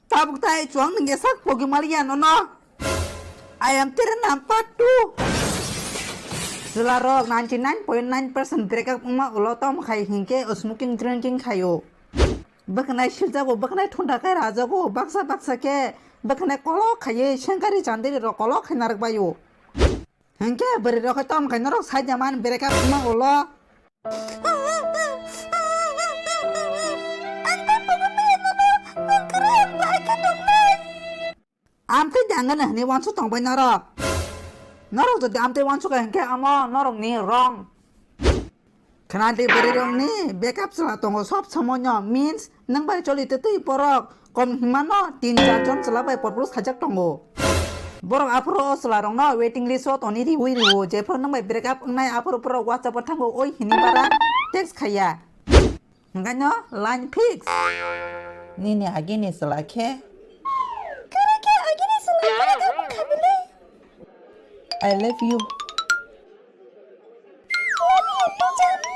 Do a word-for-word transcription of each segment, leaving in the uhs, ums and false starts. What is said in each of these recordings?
Tabuk tai chuang nungya sak pogi maliya nono. I am Tirnam part two. Chwla rok ninety nine point nine percent break up wngma ulo tom khai hinkhe smoking drinking khaio. Bwkhanai siljago, bwkhanai thunda kai rajago, baksa baksa khe bwkhanai kolok khaiwi sengkari chandiri rok kolok khai narwk baio. Hinkhe bwrwi rok khe tom khai norok saida man break up wngma ulo. Ang tei pogo maya nono, nang kwrwi ang bahai khe tongnai. Amtwi dangana hwnwi uansuk tongbai norok. Norok jodi amtwi uansuk hinkhe omo norokni wrong. Khwnadi bwrwirokni backup chwla tongo sob somoino, means nwng bai choli twtwi borok kom himano tin char jon chwla bai porporo sajak tongo. Borok aphuru o chwlarokno waiting list o toni riwi rio, jephru nwng bai break up wngnai aphuru borok WhatsApp o thango oi hini bara text khaiya. Hwnkhe no line fix. Nini agini chwla khe. Kare khe agini chwla khe abo khabili. I love you. Love you too, Jani.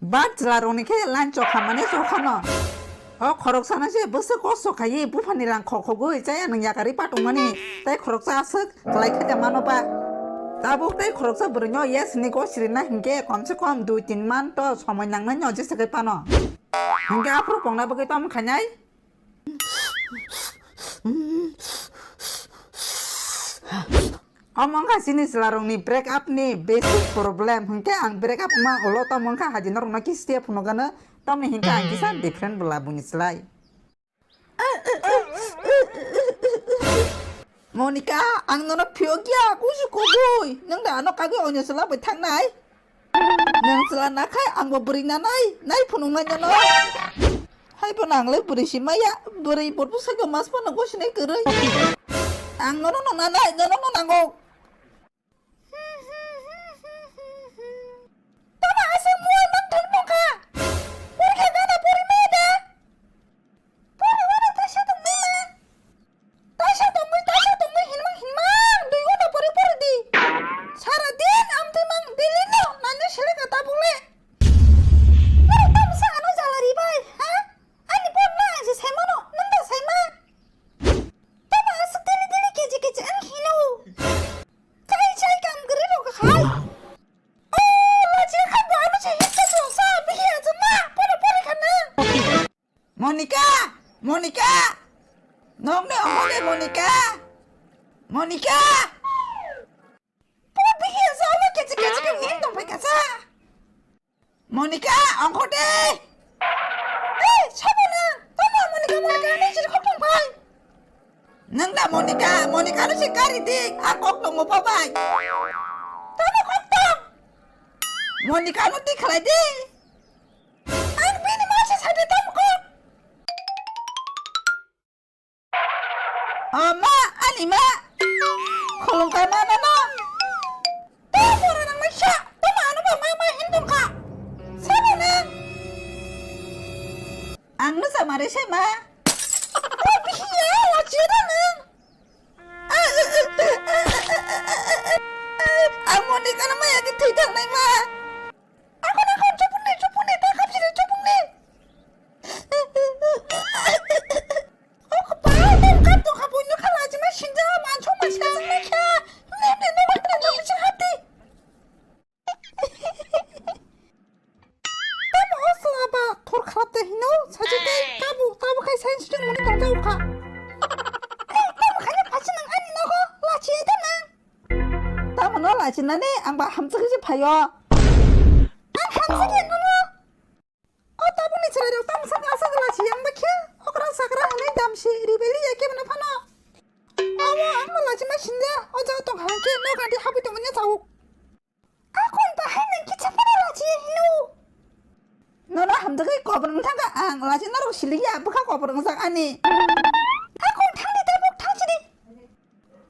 Bad chwla rokni khe line chokha mani chokha no. O khoroksa no se bwswk kosto khaiwi buphani rang khokhogwi chaya nwng yakarwi patongmani tei khoroksa aswk kwlai khe de mano ba. Tabuk tei khoroksa bwrwino yes hinwi gosirina hinkhe komse kom dui tin man to somoi nangnai no jesa khe phano. Hinkhe aphuru pongna bagwi tamo khainai. Omo wngkha chini chwlarokni break up ni basic problem. Hinkhe ang break up wngma ulo tamo wngkha haji norokno kistiya phunukgano, tamni hinkhe ang kisa different bwla buini chwlai. Monika, ang nono phiyokya, kusu kubui. Nwng da ano kagwi onyo chwla bai thangnai? Nwng chwla nakhai, angbo bwrwi nanai, nai phunuknai nono. Haibo nanglai bwrwi si maya, bwrwi borbo saiko mas phano gosinai kwrwi. Ang nono no nanai, nono no nango. Tama aswk muiya mang thang tongkha? Porikha gana pori maya da? Pori wana taisa tongmani ma? Taisa tongwi, taisa tongwi hinmang hinmang dui wana pori pori di. Sara din amtwi mang daily no nani seleka tabuk le. Norok tamo sa ano jala ri bai, ha? Ani phone no ang se saimano, nwng da saima? Tamo aswk daily daily kechi kechi ang hino. Kai chai kam kwrwi rok hai. Oh, lachi kha bo ano se hit sa sa bihi achama. Pore pore khana. Monika! Monika! Nokni ongkho de Monika! Monika! Bo bihi asa omo kechi kechi khe wng tong pai kasa. Monika, ongkho de! Ei, sabo na! Tamo Monika, Monika, ano sir khok tong pai. Nang da Monika, Monika no se kari di, ang kok tongo pa bai. Tamo kok tong? Monika no ti khlai di. Ang bini ma se sadi tamo kok. O ma, ani ma. Khulumkha ma nono. Tei bora nang mai sa. Tei ma ano ba ma ma hin tong kha. Sabo nang. Ang no sa mare se ma. O bihiya, o chira nang. Ang moni kana maya ki thwi thang nai ma. Ako na kon chupun ni, chupun ni, ta kap sini chupun ni. O kapa, tong kap tong kap, nyo khala chima sinja, man chong ma sika sing ma kya. Ne ne no ma tra no mi ching hati. Tamo o sala ba thor kharap de hino, sachi tei tabu, tabu khai science tong mani tong jau kha. Tamo khai ne phachi nang ani nogo, lachi ai tamo. Tamo no lachi nani, ang ba hamsa khe phaio. Ang hamsa khe nono. O tabukni chwrairok tamo sakha aswk lachi yang ba khe, okra sakra hwnwi damsi ribeli ya khe bono phano. Abo ang bo lachi ma sinja, o jaga tong hang khe no gadi habwi tongmani chao. Akon bahai nang kisa phano lachi ya hino. Nono hamjagwi kobor wng thangkha ang, lachi norok siliya bwkha kobor wngjak ani. Akon thangdi tabuk thangsidi.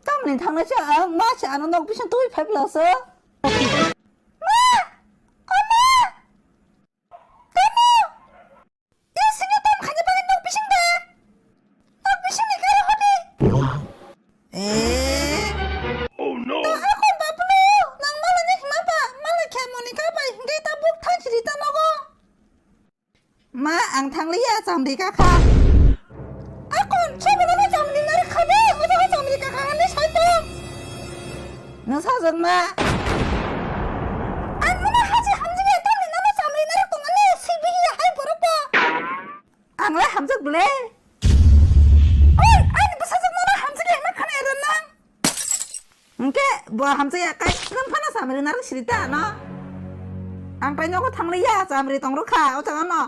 Tamni thangnai se ang ma se ano nok bising twi phai bwla se. Ma! O ma! Tamo! Ye sini tam khani bagwi nok bising da? Nok bising ni gari hodi. E Rika kha. Akon, sobo no chamri nari kha de, obo no chamri ka kha ni sai to. Nwng sajak na. Ang no haji hamjak ya, tamni no chamri nari tong ani, sibi ya hai borok bo. Ang le hamjak bole. Oi, ani bwsajak no hamjak ya, ma khana era nang. Hwnkhe bo hamjakya kai nwng phano chamri narwk siri ta no? Ang tai nogo thangliya chamri tongrwkha o jaga no.